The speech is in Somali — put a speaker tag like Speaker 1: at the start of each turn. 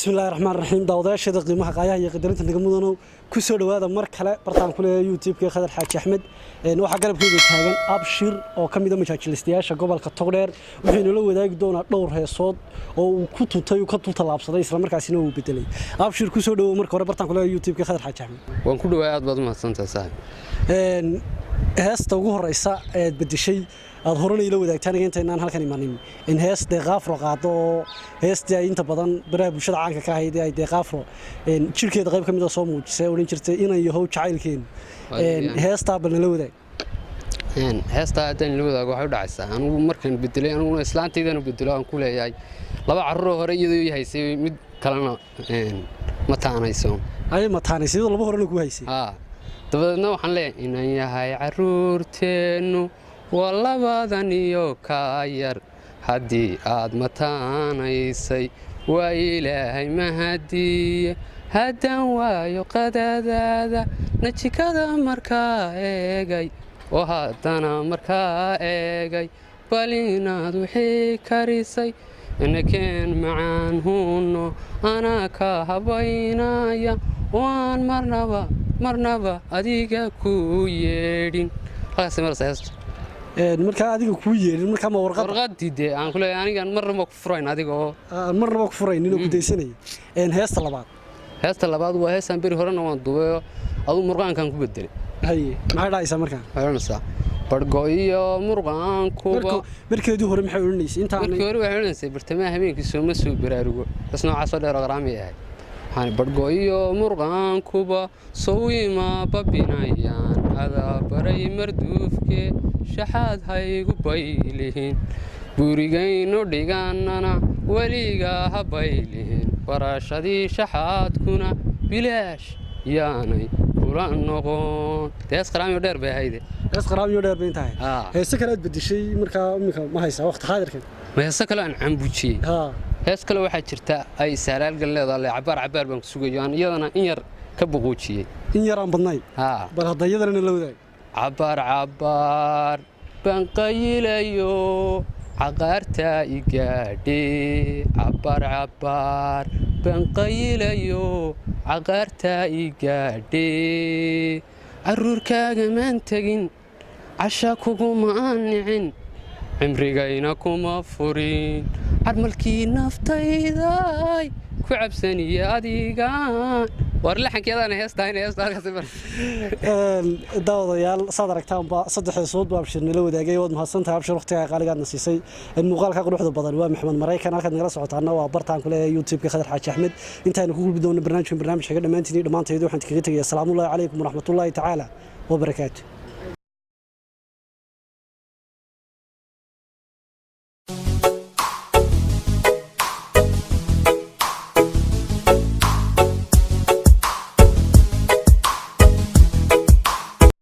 Speaker 1: Bismillahi raxmaan raxiim. Daawadayaasheeda qiimaha, qaayaha iyo qadarinta naga mudanow, ku soo dhowaada mar kale bartaan ku leeyahay YouTube-ka Khadar Xaaji Axmed. Waxaa garabkayga taagan Abshir oo ka mid a majaajilistayaasha gobolka Togdheer. Wuxuu inala wadaagi doonaa dhowr heesood oo uu ku tuntay, uu ka dul tallaabsaday, islamarkaasina uu bedelay. Abshir, ku soo dhowow marka hore bartaan ku leeyahay YouTube-ka Khadar Xaaji Axmed.
Speaker 2: Waan ku dhawaay, aad baad u mahadsantahay, saaxib.
Speaker 1: Heesta ugu horeysa eed bedeshay aad horena ila wadaagtaan aniga intaynaan halkan imanin, in hees Deeqaafro qaado oo heestii ay inta badan baraha bulshada caanka ka ahayd ee ay Deeqaafro jirkeeda qayb ka mid a soo muujisay, odhan jirtay "Inan yahow jacaylkeenu". Heestaa bal nala wadaag.
Speaker 2: Heestaa haddaan ila wadaago, waxay u dhacaysaa anigu markaan bedelay, aniguna islaantaydana bedelo, aan ku leeyahay laba carruuroo hore iyadoo ii haysay, mid kalena ma taanayso.
Speaker 1: Ay mataanaysa iyadoo laba horena ku haysay.
Speaker 2: Haa, dabadeedna waxaan leeyahay: "Inan yahay carruurteennu waa labadan iyo kaa yar, haddii aad mataanaysay waa Ilaahay mahadiye. Haddaan waayo qadadaada najikada markaa eegay oo haddana markaa eegay, bal inaad wixii karisay inakeen macaan hunno, anaa ka habaynaya oo aan marnaba marnaba adiga kuu yeedhin." Halkaas marasa heestu.
Speaker 1: Markaa adiga kuu yeedhin, markaa ma warqadda?
Speaker 2: Warqaddii dee aan ku leeyahay anigaan marnaba ku furayn adiga oo
Speaker 1: Aan marnaba ku furayn inuu ku daysanaya. Heesta labaad?
Speaker 2: Heesta labaad waa heestaan beri horena waan duubayo, aduu murqaankan ku bedelay.
Speaker 1: Haye, maxay dhacaysaa markaa?
Speaker 2: Waxay odhanaysaa "Barhgo iyo murqaankuba".
Speaker 1: Markeedii hore maxay odhanaysay intaanay?
Speaker 2: Markii hore waxay odhanaysay "Bartamaha habeenkii sooma soo baraarugo", hees noocaasoo dheer oo qaraamay ahayd. Waxaan "Barhgo iyo murqaankuba sowima babinayaan, adaa baray marduufke, shaxaad haygu baylihin, gurigaynu dhigannana weligaa ha baylihin, barashadii shaxaadkuna bilaash yaanay kula noqon." Dee hees qaraamiyo dheer bay ahayde.
Speaker 1: Hees qaraamiyo dheer bay intahay.
Speaker 2: Haa.
Speaker 1: Heese kale aad bedeshay markaa iminka ma haysaa waqti xaadirkan?
Speaker 2: Ma heese kale aan cambujiyey?
Speaker 1: Haa.
Speaker 2: Hees kale waxaa jirta ay saalaalgal leedahay, "Cabaar cabaar baan ku sugayo", aan iyadana in yar ka buquujiyey.
Speaker 1: In yaraan badnayn.
Speaker 2: Haa.
Speaker 1: Bal hadda iyadana la wadaag.
Speaker 2: "Cabaar cabaar baan qayilayo, caqaartaa i gaadhe, cabaar cabaar baan qayilayo, caqaartaa i gaadhe, carruurkaagamaan tegin, casha kuguma aan nicin, cimrigayna kuma furin, carmalkii naftayday ku cabsaniya adigaan." Waar laxankeedaana heestahayn, heesta halkaas mar.
Speaker 1: Daawadayaal, saad aragtaanba saddex heesood baa Abshir nala wadaagay. Waad mahadsantahay, Abshir, waqtigaa qaaligaadna siisay. Muuqaalka quruxda badan waa Maxamed Maraykan. Halkaad nagala socotaana waa bartaan ku leeyahay YouTube-ka Khadar Xaaji Axmed. Intaanu ku gulbi doono barnaamijkan barnaamij xiga, dhammaantiin iyo dhammaantaydu waxaan kaga tegaya asalaamullahi calaykum waraxmatullaahi tacaala wabarakaatu.